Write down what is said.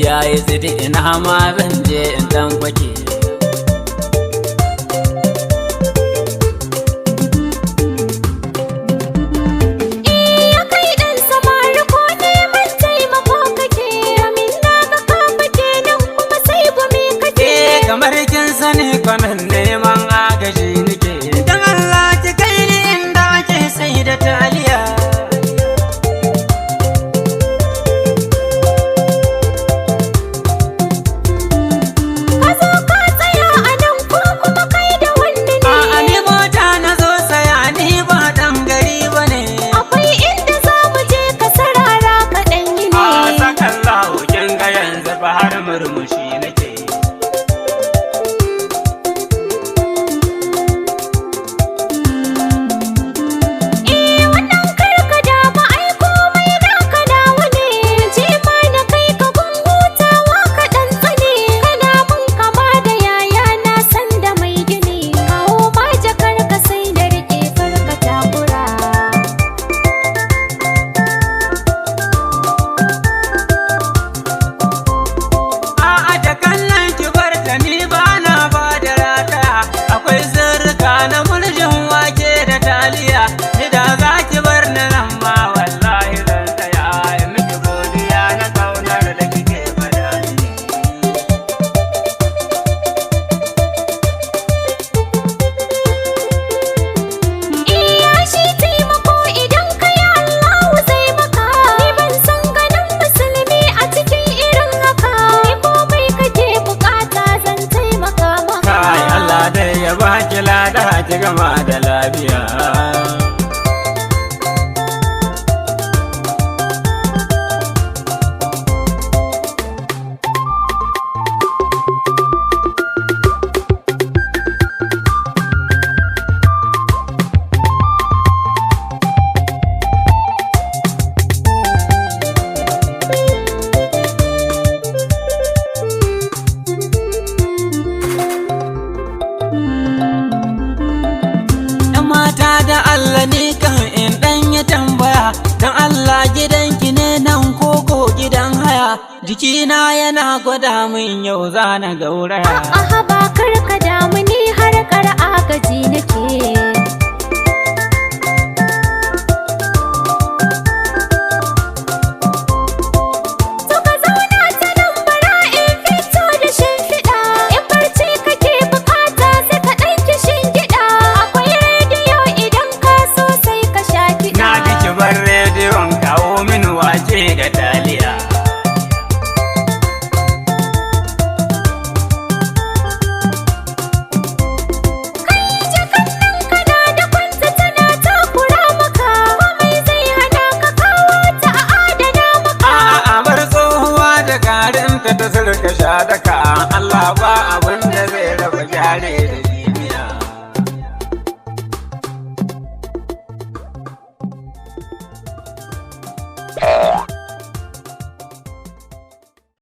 yayi tsidi, ina ma zan je in dan fake. Iya kai ɗan samari, ko neman taimako kake? Domin na ga ka fake nan kuma sai gumi kake. Eh, kamar kin sani, kwanan neman agaji nake. Dan Allah ki kai ni inda ake sai da taliya. Ka zo ka tsaya a nan ko kuma kai da wani ne? A'a, ni mota na zo saya, ni ba dan gari bane. Akwai inda za mu je ka sarara kaɗan yi A ne. sakan lahu, kin ga yanzu fa har murmushi nake. Eh, wannan karka damu, ai komai naka nawa ne. Je ma na kai ka gun hutawa ka ɗan tsane. Kana mun kama da yaya na san da mai gini. Kawo ma jakar ka sai na riƙe, karka takura. A'a, jakan nan ki bar ta, ni ba na ba da rata. Akwai sirrika na murjin wake da taliya. Ni da za ki bar ni nan ma wallahi zan tsaya. In miki godiya na kaunar da kike faɗa mini. Iya shi taimako idan ka yi Allahu zai maka. Ni ban san ganin musulmi a cikin irin haka. Ni komai kake bukata zan taimaka maka. Kai, Allah dai ya baki lada, ki gama da lafiya. ‘Yan mata, da Allah ne kan in ɗan yi tambaya, don Allah gidanki ne nan koko gidan haya? Jikina yana gwada min yau za na gauraya. A'a, ba kar ka damu, ni har kar agaji nake. To ka zauna ta nan, bara in fito da shimfiɗa. In barci kake bukata sai ka ɗan gida. Akwai rediyo, idan ka so sai ka sha kiɗa. Na ji, ki bar rediyon, kawo min wake da taliya. Kai, jakan nan kana da kwanta tana takura maka. Komai zai hana ka kawo ta a adana maka. A'a, a bar tsohuwa da garinta ta sirka sha daka. Allah ba abin da zai raba gyare da